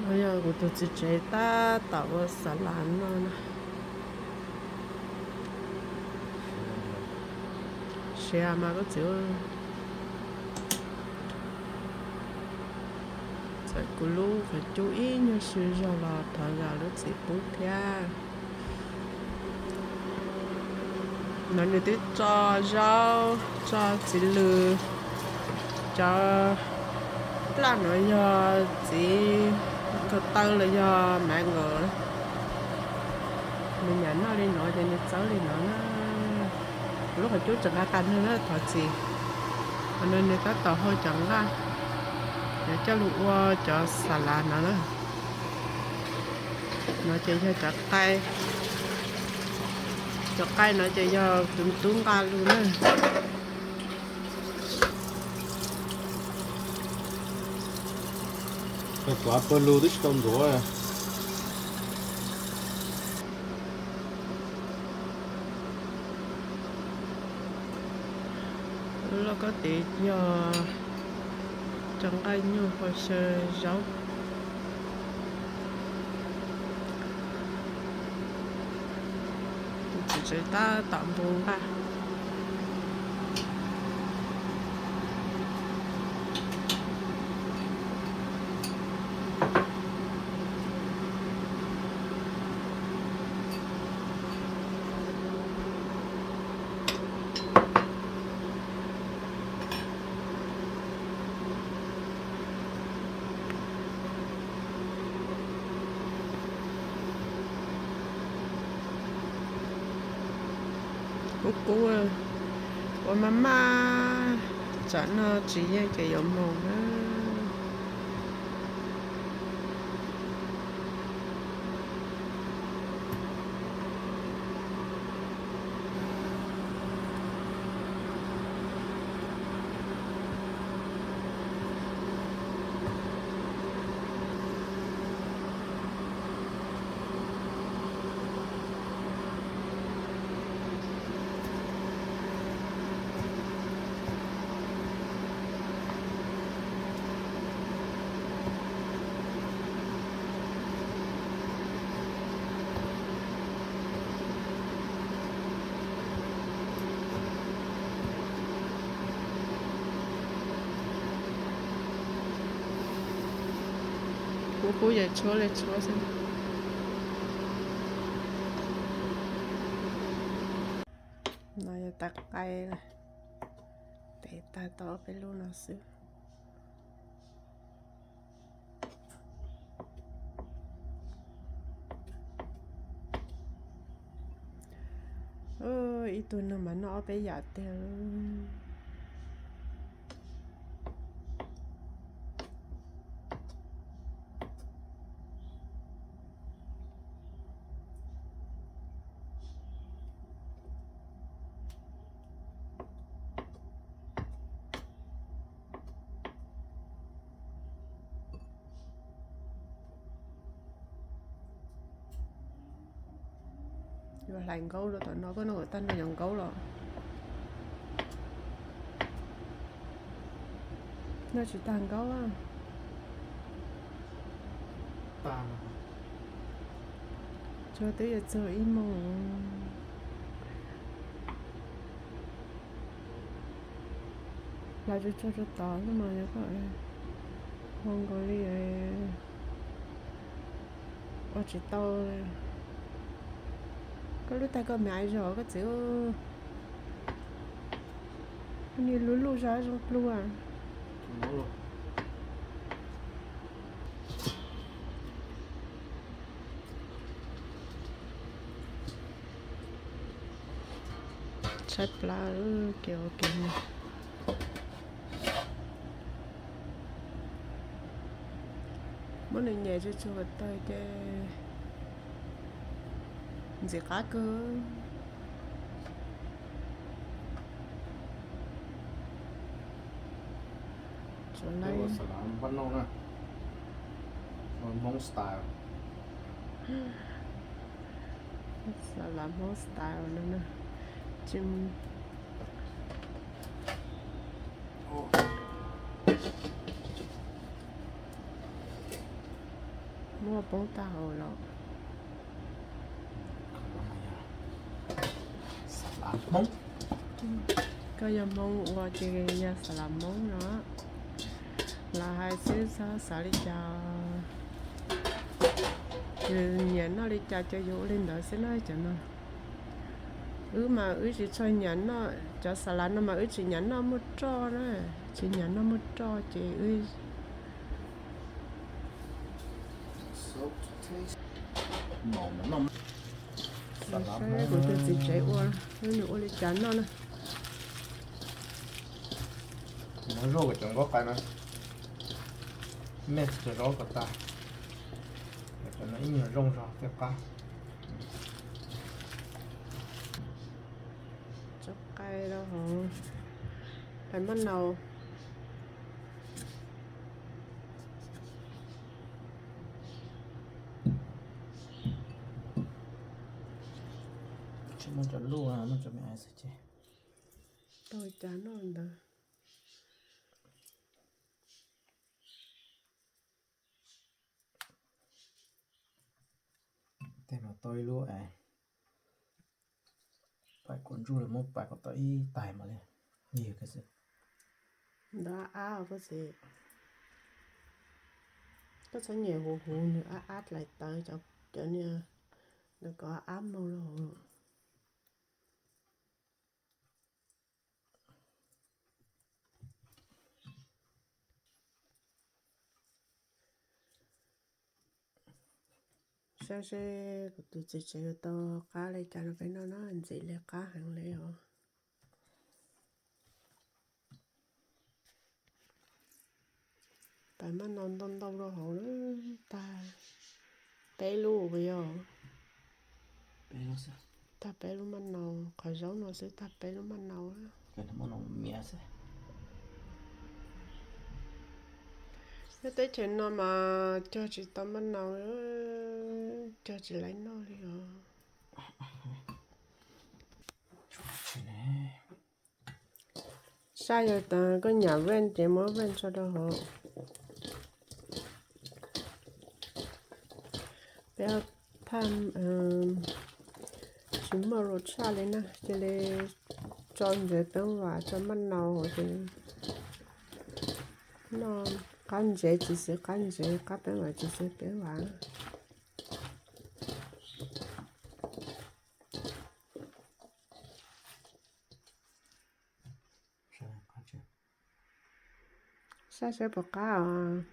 No yog kuv tus txiv tsev tab tom ua xav las no na. Siav mas koj txiv. Txawm kuv lub qhov cub ib nyuag sw zog los thov zam lub txim pub thiab. No nws twb tso zaub, tso txiv lws, cov plaj no yog txiv nkaus taw los yog mav nkaus. Nws nyam noj li no ces nws txawb li no na. Kuv lub qhov cub tseem nqa qas nws na thov txim. Qhov no nws tab tom hau cov nqaij, yuav coj lug ua cov xav lav no na. No ces yog cov qaij, cov qaij no ces yog tus tub nqa lug na. Kuv pawg lug twb tsis tau ntxuav. Loj koj tes yog cov nqaij nyuj hau xyaw zaub. Txiv tsev tab tom npu nqaij. Kub kub, ua maj maj, tsam no tsis yeej ces yuav moos na. Kub kub ces tshuab li tshuab xwb. No yog tag qaib, tes tag tau peb lub no xwb. Ib tug neeg mas noj ob peb yam tiag. Yuav hlais nkaub rau tom no, koj noj kom tag no yuav nkaub los. Noj tsis tag nkaub. Tsuas twb yuav txog ib moos. Hlais tsuag tsuag rau tod xwb mas yog koj hau nkaus li ua tsis tau. Koj lub tais koj me zog koj txiv. Koj niag lub luj zog zoo pluag. Tshaib plab kev ua kev mus. Muab nws nyem tsuag tsuag kom tawg ces ntxim qab kawg. Xav lav Hmoob style. Xav lav Hmoob style no na. Tsis Muab poob tag hauv los. Koj yog Hmoob ua ces yog xas las Hmoob no. Los hais xwb txhob xav li cas, nyiam noj li cas ces yus ua li ntawd xwb na cov no. Wb mas wb tsis tshua nyiam noj cov xas las no mas wb tsis nyiam noj muaj roj na, tsis nyiam noj muaj roj ces wb saib kuv tus txiv tsev ua, wb nws ua li cas noj na. Muab zoj kom cov nqaub qai no, mix cov zaub kom tas, cov no ib nyuag zoo zog thiaj qab. Tso qai rau hauv, hlais maj nau. Tsis muaj cov luj, muaj cov me ais xwb ces tau cas noj ntawd. Tej no tau ib lub es pais kuv ntsuj los muab pais kom tau ib tais mas li yig kiag xwb. Ntawd ab ab koj txiv, koj txhob nyiam huv huv nws ab ab dlaim tawv cov, cov niag ntawd kom ab moog rau hauv. Saib seb kuv tus txiv tsev yuav tau qab li cas rau peb noj na, ntxim li qab heev li os. Tais maj nau ntau ntau rau hauv, tag peb lub puas yog? Tag peb lub maj nau, qhov zaub no xwb tag peb lub maj nau. Nyob teb chaws no mas cog tsis tau maj nau, cog tsis laib noj li os. Saj yog tas koj nyam vej ces muab vej tso rau hauv. Peb thaj tsis muaj lus tshaj li na, cia li tso ntsev peeb vam tso maj nau hauv ces noj qab ntsev tsis xwb qab ntsev, qab peeb vam tsis xwb peeb vam. Saib seb puas qab os.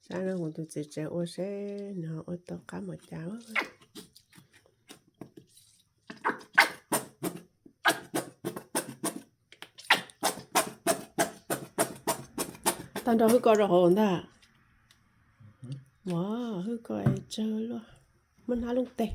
Saib no kuv tus txiv tsev ua seb nws ua tau qab npaum cas. Tag nrho hwj koj rau hauv ntag. Ua hwj koj tsawg luaj, muab hnab looj teg.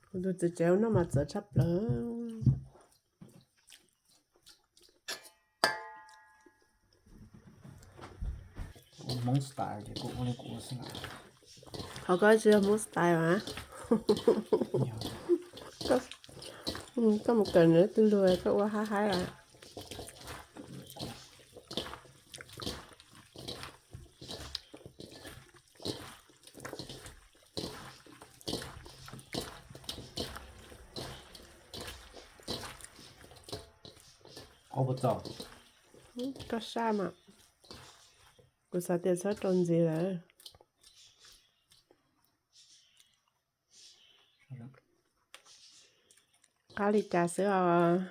Kuv tus txiv tsev ua noj mas txawv tshaj plaws. Hmoob style ces kuv ua li kuv ua xwb na. Qhov koj tsis yog Hmoob style mas. Koj mus kawm nws twg lug koj ua haib haib as. Koj saj mas, kuv xav tias txhob rau ntxiv lawm. Qab li cas xwb os.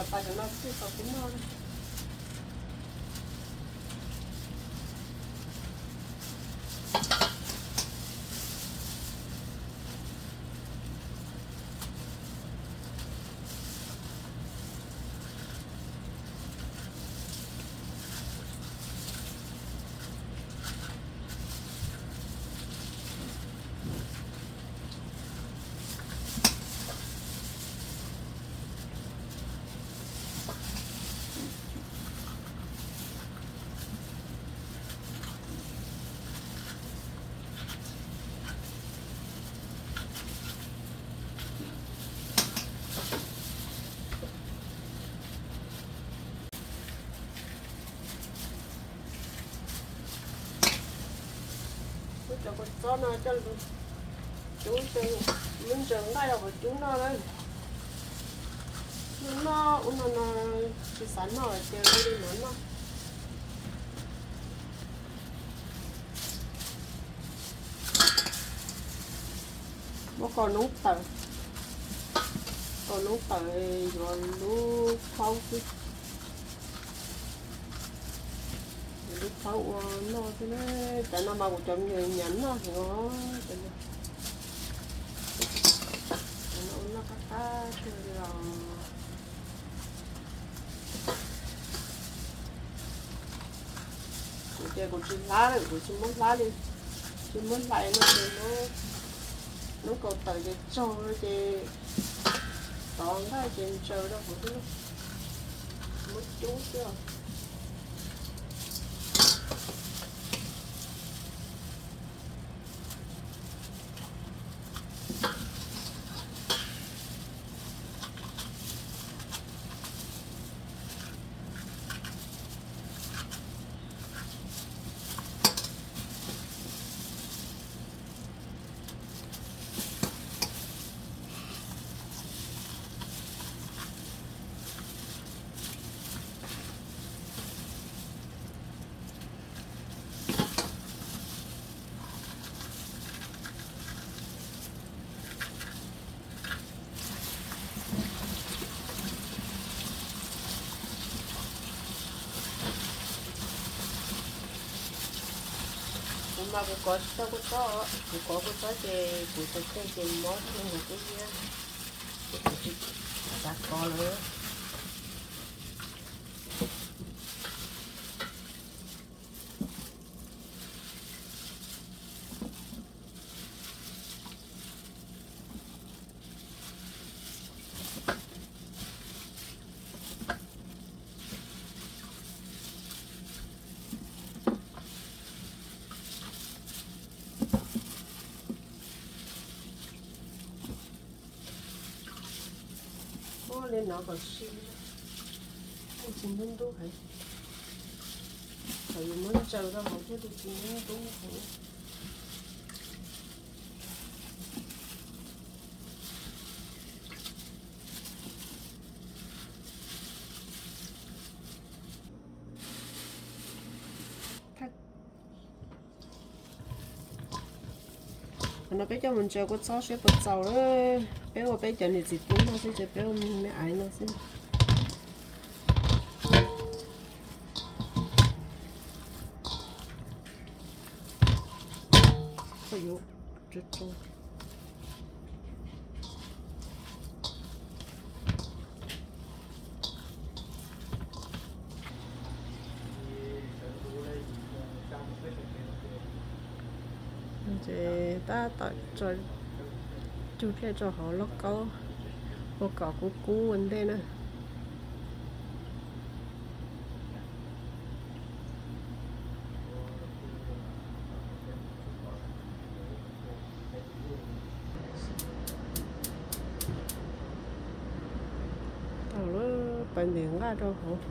Pas cov no tij tau peb noj. Muab cov kua txob no coj cub, muab ntsaws nqaij rau hauv cub noj na. Noj noj ub no no tsis xav noj ces ua li no noj. Muab kaus noob tawm, kaus noob tawm yuav lub phaub xwb. Yuav lub phaub ua noj xwb na. Cov no mas kuv cov me nyuam nyiam noj heev os. Cov no ua noj qab qab kawg li os. Kuv ces kuv tsis hlab lawm, kuv tsis muab hlab li, tsis muab hlais no ces noob kaus tawm ces tsog ces tov nqaij ces ntsaws rau hauv xwb, muab cub xwb os. Kuv mas kuv kov tsis tau kua txob, kuv kov kua txob ces kuv tus kheej ces mob kheej nkaus kuv thiab, ces kuv tsis xav kov lawm. Ua li no kom sim, tsis ntub ntub heev. Thaum yus muab ntsaws rau hauv thiaj li tsis ntub ntub heev. Qhov no peb coj mus ntsaws kua txob seb puas txaus. Peb ua peb cov niam txiv tub noj xwb, ces peb ua me aiv no xwb. Ces tab tom cug dlej rau hauv lauj kaub ua kom kub kub ua ntej na. Tau lawm, pais ntim nqaj rau hauv.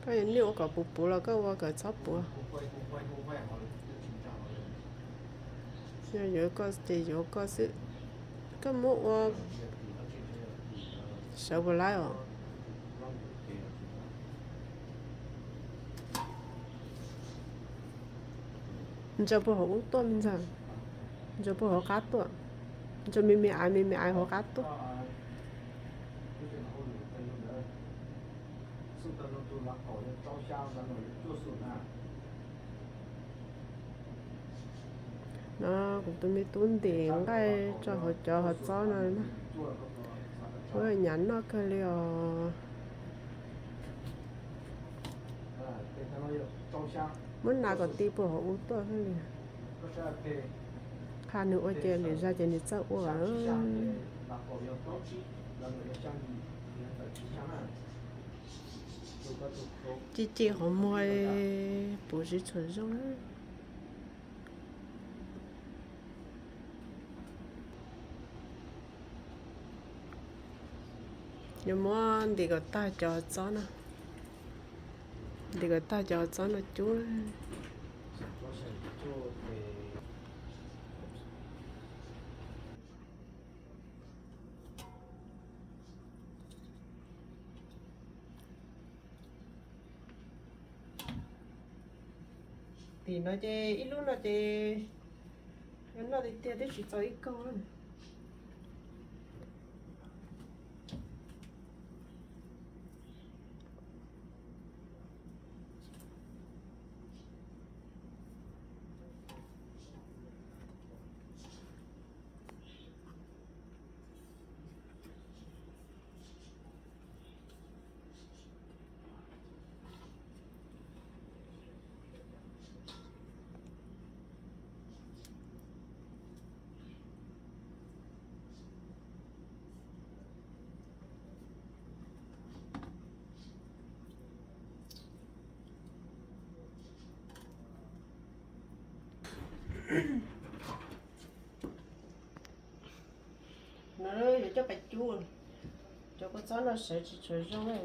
Koj yuav nij ua kom puv puv los koj ua kom txhob puv. Yog yuav koj ces yuav koj xwb. Koj muab ua sawv puas laib os? Ntsaws puag hauv ub tuaj me ntxhais, ntsaws puag hauv qab tuaj, ntsaws me me aiv me me aiv hauv qab tuaj. No kuv tus me tub ntim nqaij rau hauv cov hauv txob no na. Ua nyav noj kawg li os. Muab nas kom ti puag hauv ub tuaj xwb li. Qha nws ua ces lwm zag ces nws txawj ua. Ci ci qhov muag puv tsis tshua zoo. Yuav muab ntim kom tag cov txob no, ntim kom tag cov txob no cub. Tim no ces ib lub no ces yuav noj tiag tiag twb tsis txaus ib kaug. No yuav coj pais cub, cov kua txob no sawv tsis tshua zoo.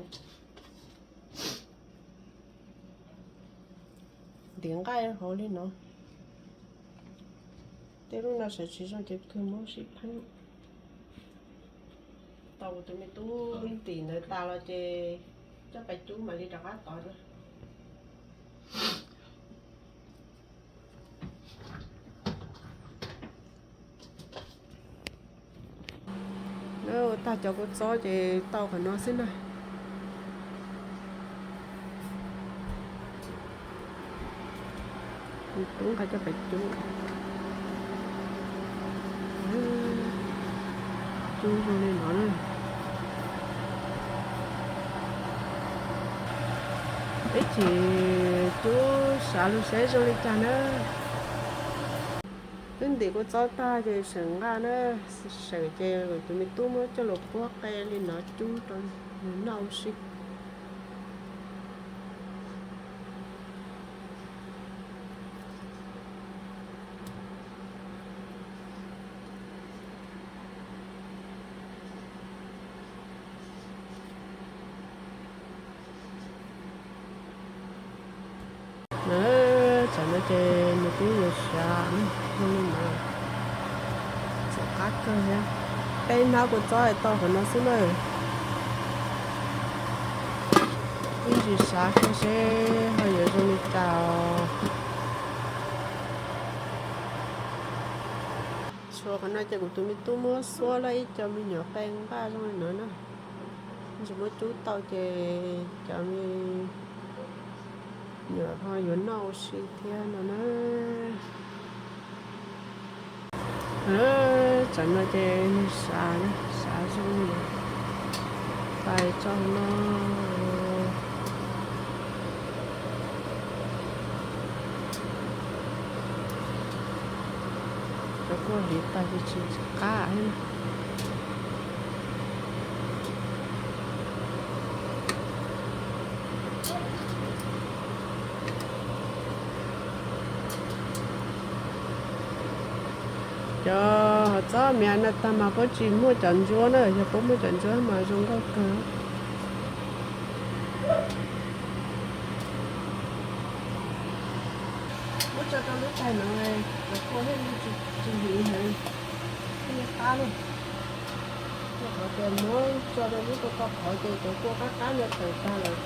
Ntim nqaij hauv li no, tej lub no sawv tsis zoo ces kawg muab sib pheeb. Tau kuv tus me tub ntim ntawd tas los ces coj pais cub mam li rov qab tod na. Ua tag cov kua txob ces tau qhov no xwb na. Tub nqa coj pais cub. Cub zoo li no na. Ib chim cub sav lug saib zoo li cas na. Twb ntim kua txob tag ces seem nqaj na, seem ces kuv tus me tub muab coj los puab qe li no cub rau nws noj ua si. Tam no ces nws twb yuav sav zoo li no, txaus qab kawg thiab. Peb hnab kua txob tau qhov no xwb na. Ib ntsis sav kiag seb ho yuav zoo li cas os. Tshuav qhov no ces kuv tus me tub muab xuab lawm ib co me nyuam qe nqaj zoo li no na. Ntsis muab cub tau ces cov me nyuam ho yuav noj ua si thiab no na. Tam no ces nws sav, sav zoo li no, pais tso no. Cov kua hliv tas ces tsis qab thiab. Cov hauv txob miv no tag mas puab tsis muaj cov ntsuab na, yog puab muaj cov ntsuab mas zoo nkauj kawg. Muab tso rau lub tais no, cov kua thiaj li tsis hliv heev, thiaj li qab na. Rau qhov tias muab tso rau lub ko ko qhov ces cov kua qab qab no tawm tag lawm.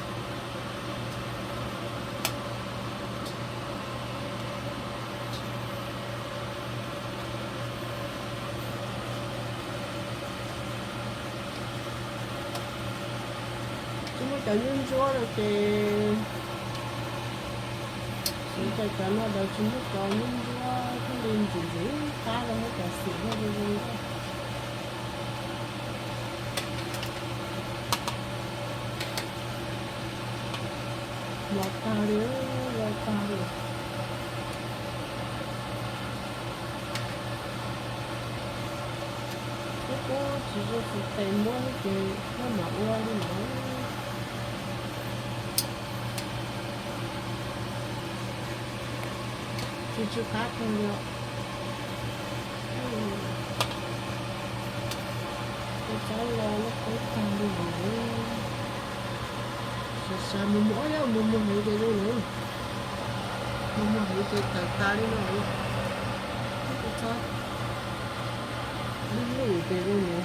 Muab cov nyuj ntsuab rau ces, xyov cov no lawv tsis muab cov nyuj ntsuab thiaj li ntxim ntxim qab rau muab cov xim thiaj li zoo nkauj. Los tag li, los tag li. Kub kub tsis zoo xwb tes muab ces muab mam ua li ntawd. Tsis tsw qab kawg li os. Kua txob los loj kub tag li os. Xav xav mus muag, mus muag heev ces zoo na. Mus muag heev ces tawm tas li no. Kua txob lwj lwj ces zoo na.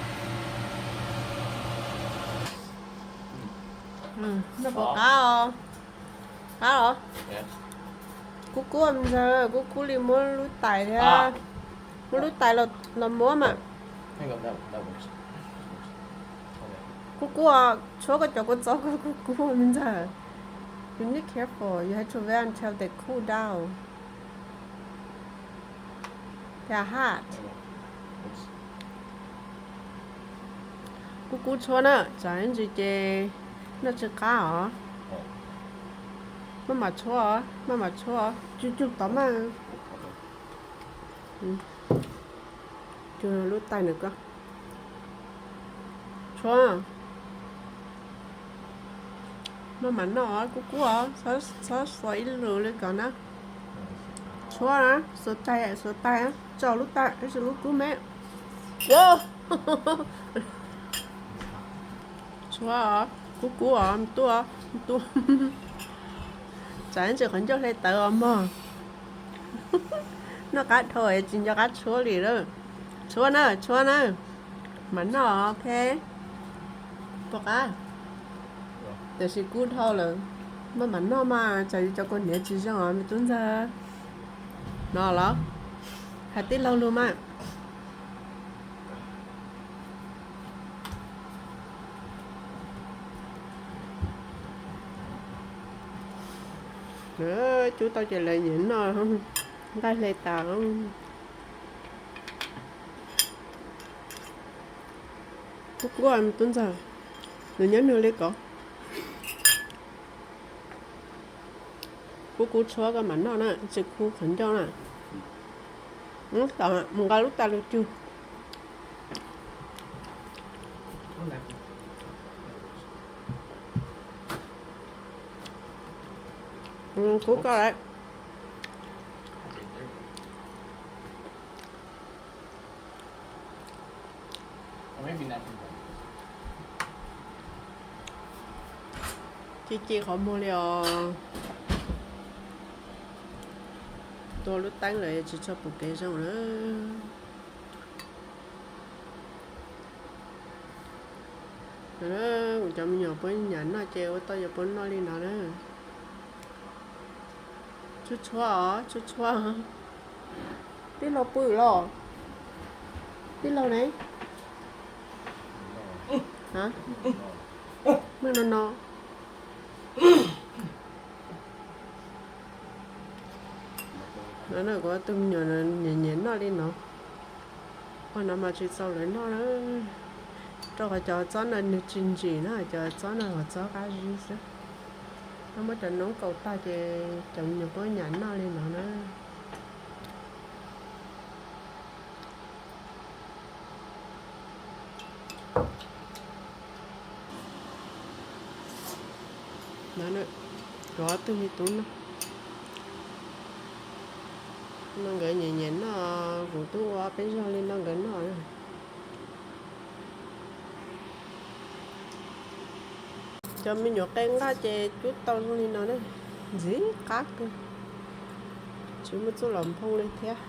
Noj puas qab os? Qab os? Kub kub ntxawg, kub kub li muab lub tais thiab. Muab lub tais los muab mas. Kub kub os, tshuab koj cov kua txob kub kub me ntxawg. You need careful, you have to wait until they cool down. They are hot. Kub kub tshuab na, tsam ib ntsis ces noj tsis qab os. Maj mam tshuab, maj mam tshuab, cug cug tod mas. Cug lub tais nws ko. Tshuab. Maj mam noj os, kub kub os, txhob xuas ib lus li ko na. Tshuab na, xuas tais, xuas tais, tso lub tais, tab sis kub kub me. Tshuab os, kub kub os, tuaj, tuaj. Tsam ib ntsis qhov ncauj hle tawv os mog. Noj qab dhau tsis nco qab tshuab li lawm. Tshuab na, tshuab na. Mam noj, ok. Puas qab? Tiam sis kub dhau lawm. Maj mam noj mas, tsam yus cov kua hniav tsis zoo os me tub ntxawg. No los? Hais tij laug lus mas. Cub tau ces lawv nyiam noj, nqaij hle tas. Kub kub me tub ntxawg, nws nyob nws li ko. Kub kub tshuab koj mam noj na, tsis kub qhov ncauj na. Mus nqa lub tais los cug. Kub koj lawm. Ci ci qhov muag li os. Tua lub teeb lawm tsis tshua pom kev zoo na. Kuv cov me nyuam puab nyam noj ces ua tau yuav puab noj li no na. Tshuab tshuab os, tshuab tshuab. Tij laug pw los? Tij laug ne? Mej no no. No kuv ob tug me nyuam nyiam nyiam noj li no. Ua no mas tsis txaus lawv noj na, rau qhov cov txob no nws tsis ntsim na, cov txob no yog txob qab zib xwb. Muab cov noob kaus tag ces cov me nyuam puab nyam noj li no na. Kuv ob tug me tub no, no nkawd nyiam nyiam noj, kuv twb ua peb zaug li no nkawd noj. Cov me nyuam qe nqaj ces cub tau zoo li no ne, ntxim qab kawg, tsis muaj txuj lom nphoo li thiab.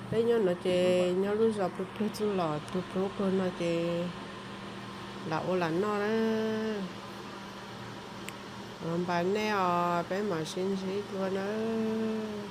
Peb nyob no ces nyob lub zos pluag pluag txuj lom pluag pluag pluag no ces lam ua lam noj na. Los npaj nej os, peb mam sib ntsib dua nawb.